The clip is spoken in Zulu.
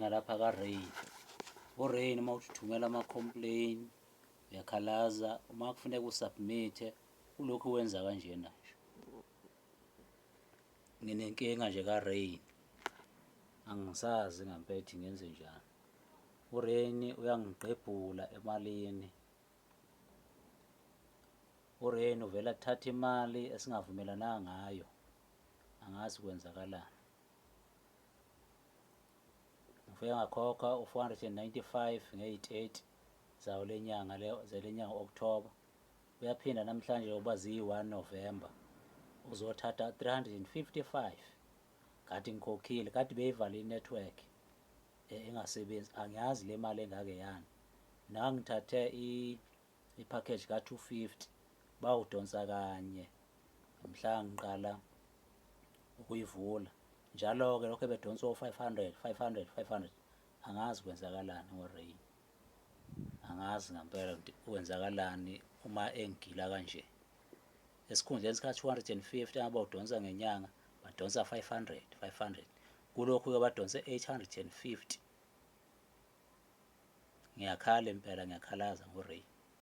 Ngalapha ka-Rain, uRain uma uthi uthumela ama-complain uyakhalaza, uma kufuneka usubmit-e ulokhu wenza kanjena nje. Nginenkinga nje ka-Rain, angisazi ngampela ukuthi ngenzenjani. URain uyangigqebhula emalini. URain uvele athathe imali esingavumelananga ngayo, angazi kwenzakalani. Ngifike ngakhokha u-495 ngeyi-30 zawo le nyanga le zele nyanga October. Uyaphinda namhlanje uba ziyi-1 November uzothatha 355 kade ngikhokhile kade beyivale i-network engasebenzi angiyazi le mali engake yani. Mina ngangithathe i-package ka-250 bawudonsa kanye mhla ngiqala ukuyivula njalo-ke lokho ebedonsa o-500 500 500 angazi kwenzakalani ngoRain, angazi ngampela ukuthi kwenzakalani uma engigila kanje. Esikhundleni sika-250 angabe udonsa ngenyanga badonsa 500 500 kulokhu-ke badonse 850. Ngiyakhala impela, ngiyakhalaza ngoRain.